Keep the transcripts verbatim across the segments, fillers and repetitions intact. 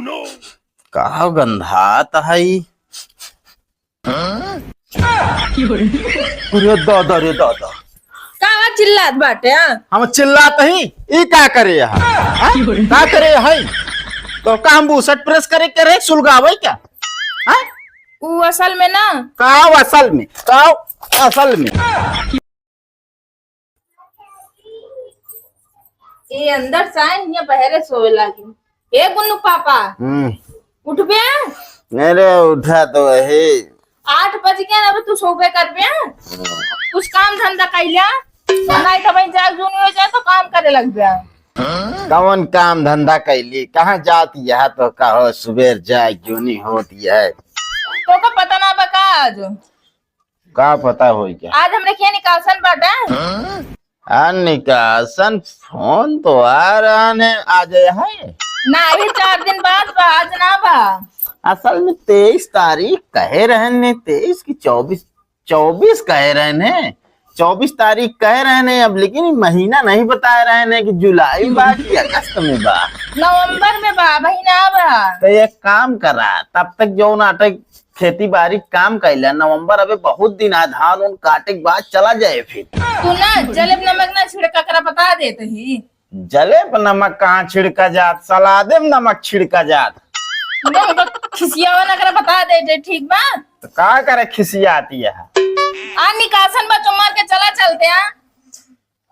का गंधात है? अरे दादा रे दादा। का चिल्लात बाटे, हाँ? हम चिल्लात ही, ई का करे यहाँ? हाँ? का करे है? तो का हम बुसट प्रेस करे के रहे, सुलगावे क्या? हाँ? उ असल में ना। का असल में? का असल में? ए अंदर से आए, हियां बहरे सोवे लागे। ए गुन्नू पापा, हम्म। उठबे? अरे उठा तो है। आठ बज गया ना, अब तू सोबे करबे? कुछ काम धंधा कैला? नहीं तो भाई जाग जूनी हो जाए तो काम करे लगबे। कौन काम धंधा कैली? कहाँ जाती है तो कहो, सुबेर जाए जूनी होती है। तो का पता ना बा का आज? का पता होई क्या? आज हमरे के निकासन बाटे। आ, निकासन फोन तो आ रहा है, आ जाए है। नाही, चार दिन बाद बा, आज ना बा। असल में तेईस तारीख कहे रहे ने, तेईस की चौबीस, चौबीस कहे रहे ने, चौबीस तारीख कहे रहे ने अब, लेकिन ई महीना नहीं बताए रहे ने कि जुलाई बा कि अगस्त में बा। नवंबर में बा, महीना बा। तो एक काम करा, तब तक जो नाटक खेती बारी काम कैला, नवंबर अबे बहुत दिन आ, धान उन काटे के बाद चला जाए फिर। तू ना जलेब नमक ना छिड़का करा, बता देत ही। जलेब नमक कहाँ छिड़का जात, सलादे में नमक छिड़का जात। ना, उनका खिसियावा ना करा, बता दे दे, ठीक बा? तो का करे खिसियाती है? आ निकासन बा, चुमार के चला चलते हैं।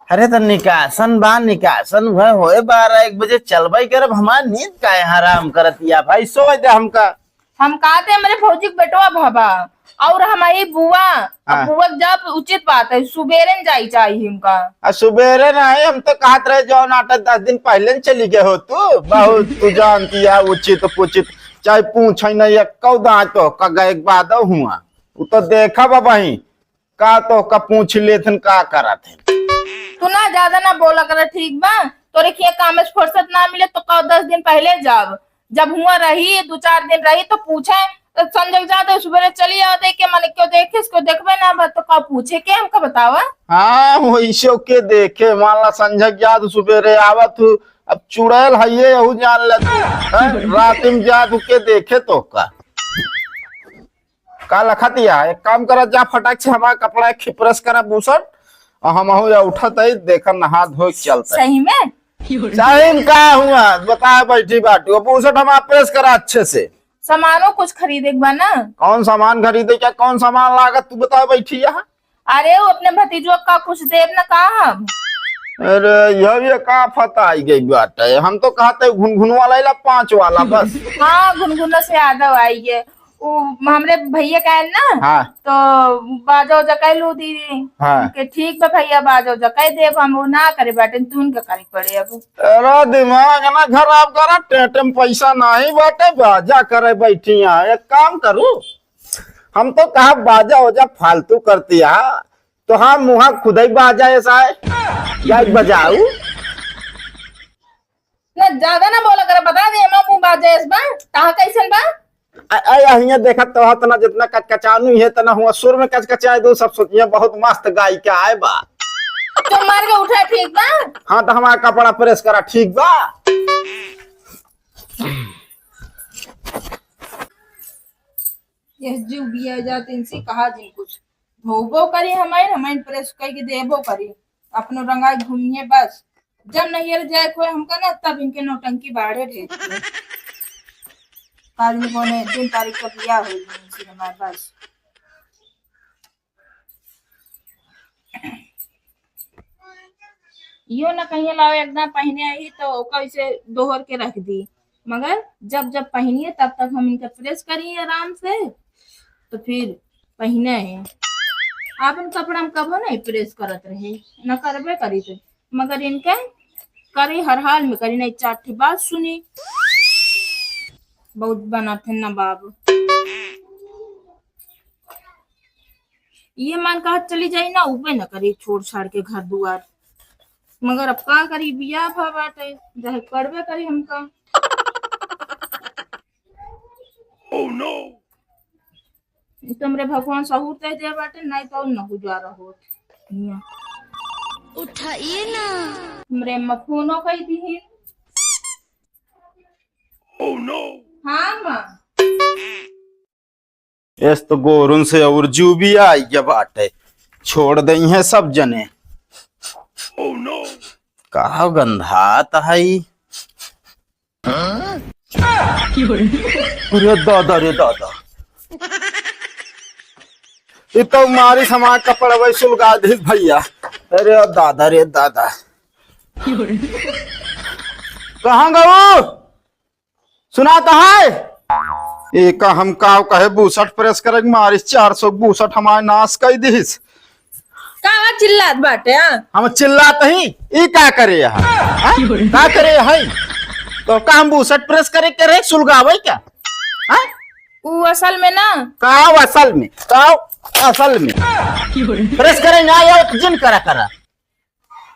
अरे तो निकासन बा, निकासन वह होए बारह एक बजे चलबे करब। हमार नींद काहे हराम करतिया भाई, सोए दे हमका। हम कहते हमरे भौजी के बेटवा भवा और हमारी बुआ, अब हाँ। बुआ के जाब उचित बात है, सुबेरे न जाई चाहिए हमका। आ सुबेरे नहीं, हम तो कहत रहे जौन आठ दस दिन पहले न चली गए हो तू, बहुत तू जानती है उचित पुचित, चाहे पूछे नहीं, एक कौ दांत तो का गए के बाद हुआ, उ तो देखा बाबा ही। का तोहका पूछ लेथिन, का करत है? तू ना ज्यादा ना बोला कर, ठीक बा? तोरे के काम से फुर्सत ना मिले तो कहो दस दिन पहले जाब, जब हुआ रही दो चार दिन रही तो पूछे, तो संजय जाते सुबेरे चली आते के मन क्यों देखे, इसको देखबे ना बा तो का पूछे के हमका बतावा? हाँ, वैसे के देखे, मान ला संजय जात सुबेरे आवत हूँ, अब चुड़ैल है ये, यहू जान ले तू, हैं? रात में जात हूँ के देखे तोहका। का लखतिया, एक काम करा, जा फटाक से हमारा कपड़ा एक press करा बुसट, और हम हो जा उठत है, देखा नहा धो के चलत है। सही में? सही में का हुआ, बताए बैठी बाटी, वो बुसट हमारा press करा अच्छे से। सामानो कुछ खरीदे के बा ना? कौन सामान खरीदे क्या, कौन सामान लागत, तू बताए बैठी यहाँ। अरे, वो अपने भतीजवा का कुछ देब ना का हम? अरे, यह भी का फता आई गई बात है, हम तो कहते घुनघुन वाला इला पाँच वाला बस। हाँ, घुनघुन से यादव आई है। उ हमरे भैया का है ना, हाँ। तो बाजा उजा कह लू दीदी। हाँ। के ठीक बा भैया, बाजा उजा कह देब हम, वो ना करे बाटे, तू उनका करे पड़े अब। अरे दिमाग ना खराब करा, टेंटे में पैसा नहीं बाटे, बाजा करे बैठी यहाँ। एक काम करू, हम तो कहा बाजा उजा फालतू करती है, तो हाँ मुहा खुद ही बाजा ऐसा है, या बजाऊ। ना ज्यादा ना बोला कर, बता दे, एमा मुंह बाजे इस बार, ताहा कैसन बा? आ, आ, आ, हियां देखत तो हत ना, जितना कचकचानू है, तना हुआ सुर में कचकचाए दो, सब सोचिए बहुत मस्त गायिका आए बा। तो मार के उठा, ठीक बा? हाँ, तो हमारा कपड़ा press करा, ठीक बा? यह जो बिया जात इनसे कहा जिन कुछ। धोबो करी हमारे, हमारे press करके देबो करी। अपनो रंगाई घूमिए बस। जब नैहर जाए के होए हमका ना, तब इनके नौटंकी बाढ़े ढेर के। काल में कौन है, तीन तारीख का बिया होई इनसे हमारे बस। यो ना कहिए लाओ, एकदम पहने आई तो ओका इसे दोहर के रख दी, मगर जब जब पहनिए तब तक हम इनका press करिए आराम से, तो फिर पहने हैं। आपन कपड़ा हम कबो नहीं press करत रहे, न करबे करी थे, मगर इनके करी हर हाल में करी, नहीं चार ठे बात सुनी। बहुत बनाते हैं ना बाबू। ये मान कहा चली जाई ना, उबे न करी छोड़ छाड़ के घर दुआर। मगर अब का करी, बियाह भा बाटे, चाहे करबे करी हमका। Oh no! ई तो हमरे भगवान सहूर दे दे बाटे, नहीं तो न गुजारा होत। हियां। उठाइए ना। हमरे अम्मा फोनो कई दी है। Oh no! हाँ माँ। एस तो गोरुन से और जूबिया आई गया बाटे, छोड़ दई है सब जने। का गंधात है ई? अरे दादा रे दादा, ई तो मारी समाज का पड़वे सुलगा दिस भैया। अरे दादा रे दादा, कहाँ गऊ? सुनात है? एका हम काव कहे बूसट प्रेस करे के मारिस, चार सौ बूसट हमार नाश कई दिहिस। का चिल्लात बाटे, हाँ? हम चिल्लात ही, ई का करे यहाँ? हाँ? का करे है? तो का हम बूसट प्रेस करे के रहे, सुलगावे क्या? हाँ? ऊ असल में ना। का असल में? का असल में? प्रेस करे ना आया, जिन करा करा।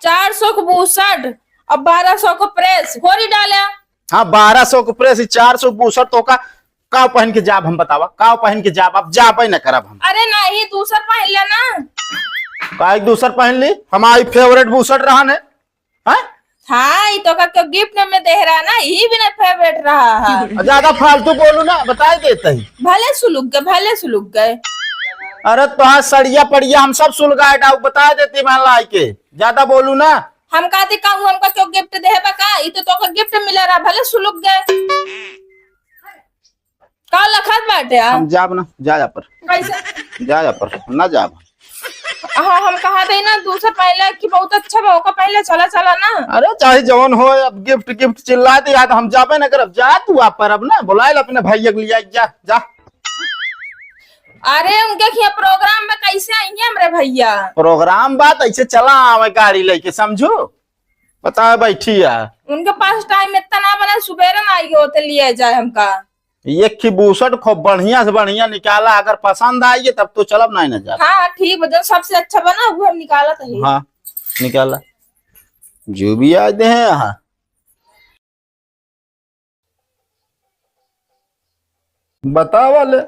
चार सौ के बूसट और बारह सौ के प्रेस, होरी डाल्या। हाँ, बारह सौ के प्रेस, चार सौ के बूसट, तो का, का पहन के जाब हम, बतावा? का पहन के जाब? अब जाबे न करब हम। अरे नहीं, दूसर पहन ले ना। काहे के दूसर पहन ली? हमारी फेवरेट बूसट रहन है। हैं? हाँ, ई तो का क्यों गिफ्ट में दे रहा ना, ई भी ना फेवरेट रहा है। ज्यादा फालतू बोलू ना, बताई देते ही। भले सुलुक गए, भले सुलुक गए। अरे तोहार सड़िया पड़िया हम सब सुलगाए डाउ, बता देती मैं लाई के। ज्यादा बोलू ना। हम कहती कहूँ हमका क्यों गिफ्ट दे बा का? ई तो तोका गिफ्ट मिला रहा, भले सुलुक गए। का लखत बाटे आ? हम जाब ना, जा जा पर। कैसे? जा जा पर, ना जाब। हाँ, हम कहा थे ना दूसर पहले कि बहुत अच्छा बा, ओका पहले चला, चला ना। अरे चाहे जवन हो, अब गिफ्ट गिफ्ट चिल्ला दे यार, हम जाबे ना करब। जा तू आप पर, अब ना बुलाए ला अपने भैया के लिए, जा जा। अरे उनके खिया प्रोग्राम में कैसे आई हैं हमरे भैया? प्रोग्राम बात ऐसे चला आवे गाड़ी लेके, समझू? पता है बैठी है। उनके पास टाइम इतना ना बना, सुबेरे ना आई होते लिए जाए हमका। एक ही बूसट खूब बढ़िया से बढ़िया निकाला, अगर पसंद आई तब तो चलब, नहीं ना जाब। हाँ ठीक बा, जो सबसे अच्छा बना वो हम निकालत ही। हाँ निकाला, जो भी आ दे हैं यहाँ। बतावा ले,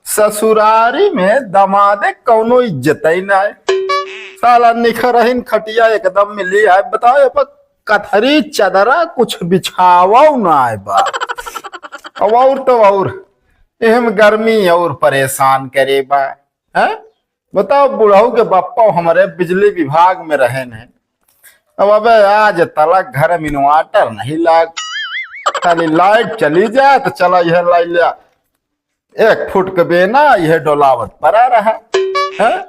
ससुरारी में दमादे कौनो इज्जत ही ना है। साला निखरहिन खटिया एकदम मिली है। बताओ, ये पर कथरी चदरा कुछ बिछावा ना है बा। अब और तो और, एहम गर्मी और परेशान करे बा, हैं? बताओ, बुढ़ऊ के बप्पा हमरे बिजली विभाग में रहेन है। अब अबे आज तलक घर में inverter नहीं लाग, खाली लाइट चली जाए तो चला यह लाई लिया, एक फुट के बेना यह डोलावत पड़ा रहा है।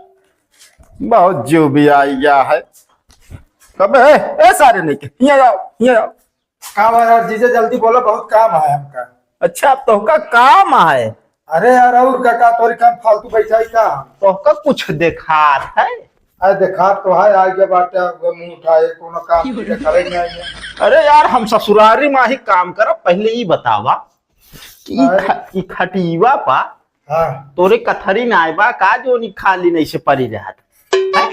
बहुत जीव भी आई गया है। कबे ए, ए सारे नहीं के, हियाँ आओ, हियाँ आओ। का बा यार जीजा, जल्दी बोलो, बहुत काम है हमका। अच्छा, अब तोहका काम है? अरे यार, और का, का तोरी काम फालतू बैठा है का? तोहका कुछ देखात है? अरे देखात तो है, आगे बाटे, अब मुंह उठाए, कोनो काम की करे नहीं है। अरे यार, हम ससुरारी में ही काम करब, पहले ई बतावा कि ई अरे। ख-, ई खटीवा पा हाँ। तोरे कथरी ना आए बा का, जो नी खाली नहीं से पड़ी रहत? हैं?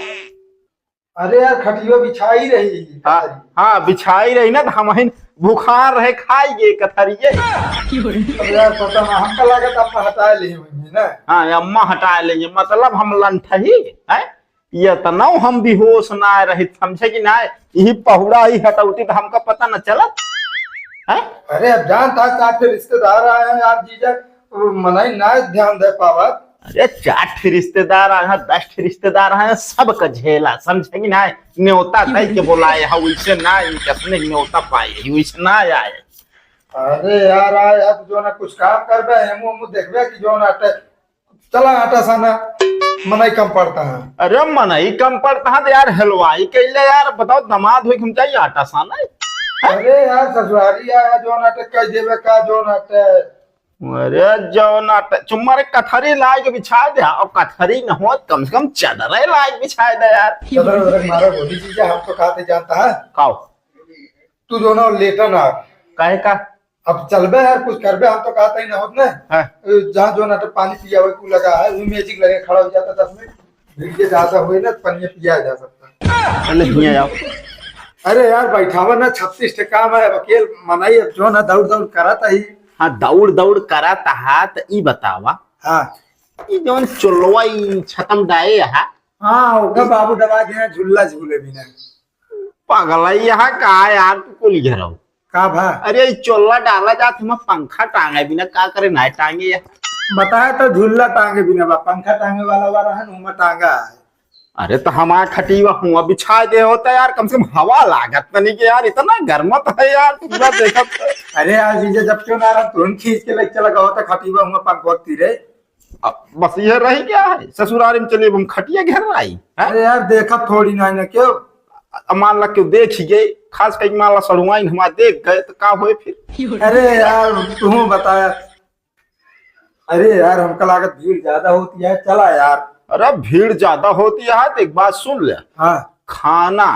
अरे यार, खटियो बिछाई रही। हाँ, हाँ, बिछाई रही ना, तो हम हिन भुखार रहे, खाई गे कथरिये। अरे यार, पता ना, हमका लागत अम्मा हटाए ले होंगे ना। हाँ, अम्मा हटाए लेंगे, मतलब हम लंठही, हैं? ये तनाव हम बेहोश ना रहित, समझे कि ना? यही पहुड़ा ही हटौती तो हमका पता न चलत, हैं? अरे, अब जान था, चार ठे रिश्तेदार आए हैं यार, जीजा, वो मनई ना ध्यान दे पावत। अरे, चार ठे रिश्तेदार आए हैं, दस ठे रिश्तेदार आए हैं, सबका झेला, समझे कि ना? न्योता दे के बुलाए हैं, वैसे ना, इनके असने न्योता पाए, वैसे ना आए। अरे यार, आए, अब जो ना कुछ काम करबे, हमू, हमू देखबे कि जो ना टे-, चला आटा साना, मनई कम पड़ता है। अरे, मनई कम पड़ता है तो यार, हलवाई कैले यार, बताओ, दमाद होई, हम चाहिए आटा साना। अरे यार, ससुरारी आया, जो ना टे कह देवे का, जो ना टे। अरे जौन आटे, चुम्मा रे कथरी लाए के बिछा दे, और कथरी न हो, कम से कम चादर लाए के बिछा दे यार। चादर वादर मारा बोली जीजा, हम तो कहते जानता है। खाओ। तू जो ना लेटा ना। काहे का? अब चलबे यार, कुछ करबे, हम तो कहते ही ना होत ना। हाँ। ए, जहाँ जो ना तो पानी पिया हुआ, तू लगा है, वो मैजिक लगे खड़ा हो जाता दस मिनट। भीड़ के ज्यादा हुए ना, पनिया पिया जा सकता। अरे हियाँ आओ। अरे यार, बैठावा ना, छत्तीस ठे काम है, अब अकेल मनई, अब जो ना दौड़ दौड़ करत ही। हाँ, दौड़ दौड़ करत हा, त ई बतावा। हाँ। ई जौन चोलवा ई छतम डाए हा। हाँ, ओकर बाबू दबा दिया, झुल्ला झूले बिना। पगला यहाँ का यार, तू कुल घेराव। का भा? अरे, ई चोला डाला जात, हम पंखा टांगे बिना का करे, नाहीं टांगे यार। बताया तो, झूला टांगे बिना बा, पंखा टांगे वाला बा रहन, उमा टांगा है। अरे, तो हमार खटिया हुआ बिछा दे होता यार, कम से कम हवा लागत तनी के यार, इतना गर्मत है यार, तू पूरा देखत है। अरे यार जीजा, जब क्यों ना रहा, तुरंत खींच के लेके चला गया होता खटिया हुआ पंखा तीरे। अब बस यह रही क्या है, ससुराल में चलिए हम खटिया घेर आई, हैं? अरे यार, देखा थोड़ी ना है ना क्यों? अब मान ला क्यों देख ही गए, खास करके मान ला सड़ुआइन हमार देख गए तो का होए फिर? अरे यार, तू बताया। अरे यार, हमका लागत भीड़ ज्यादा होती है, चला यार। अरे भीड़ ज्यादा होती है तो एक बात सुन ले। हाँ। खाना,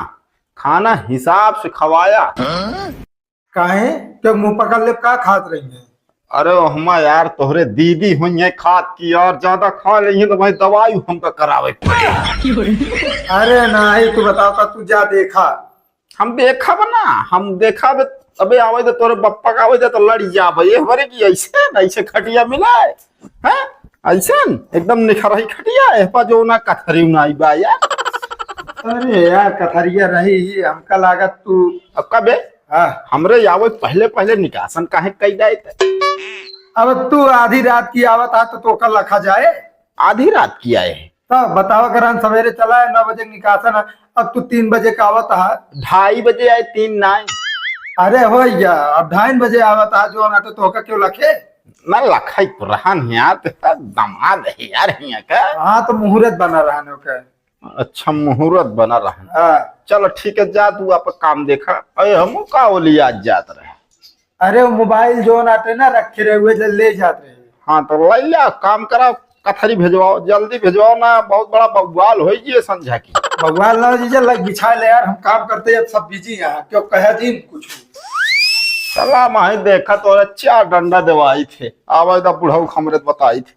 खाना हिसाब से खवाया। काहे? क्यों मुंह पकड़ ले, का खात रही है? अरे हमा यार, तोहरे दीदी हुई है खात की यार, ज्यादा खा लेंगे तो भाई दवाई हमका करावे पड़े। अरे नहीं, तू बताओ का, तू जा देखा। हम देखब ना, हम देखब, अबे आवे दे तोरे बप्पा का, आवे दे तो लड़ी जाबे। ये हमारे की ऐसे ना, ऐसे खटिया मिला है, हैं? ऐसे न, एकदम निखरही खटिया है, पा जो ना कथरी ना आई बा यार। अरे यार, कथरिया रही ही, हमका लागत तू अब का बे? हाँ। हमरे आवे पहले, पहले निकासन काहे कई जाए ते? अब तू आधी रात की आवत आ तो तोका लखा जाए। आधी रात की आए है? तो बतावा करान, सवेरे चला है, नौ बजे निकासन है, अब तू तीन बजे का आवत है। ढाई बजे आए, तीन नाई। अरे हो या, अब ढाई बजे आवत है, जो ना तो तोका क्यों लखे? ना लखाई तो रहन है यार, तो दमाद है यार हियाँ का। हाँ, तो मुहूर्त बना रहन ओके। अच्छा, मुहूर्त बना रहन। हाँ। चलो ठीक है, जा तू आप काम देखा। अरे हमू का ओली आज जात रहे। अरे वो मोबाइल जो ना आटे ना रखे रहे, हुए ले जात रहे। हाँ, तो ले ला, काम करा, कथरी भेजवाओ, जल्दी भेजवाओ ना, बहुत बड़ा बवाल होई जी संझा की। बवाल ना जीजा, लग बिछा ले यार, हम काम करते अब सब बिजी यहाँ, क्यों कहे दिन कुछ। चला माही देखा तो चार डंडा देवाई थे, आवाज दा बुढ़ऊ हमरे बताई थे।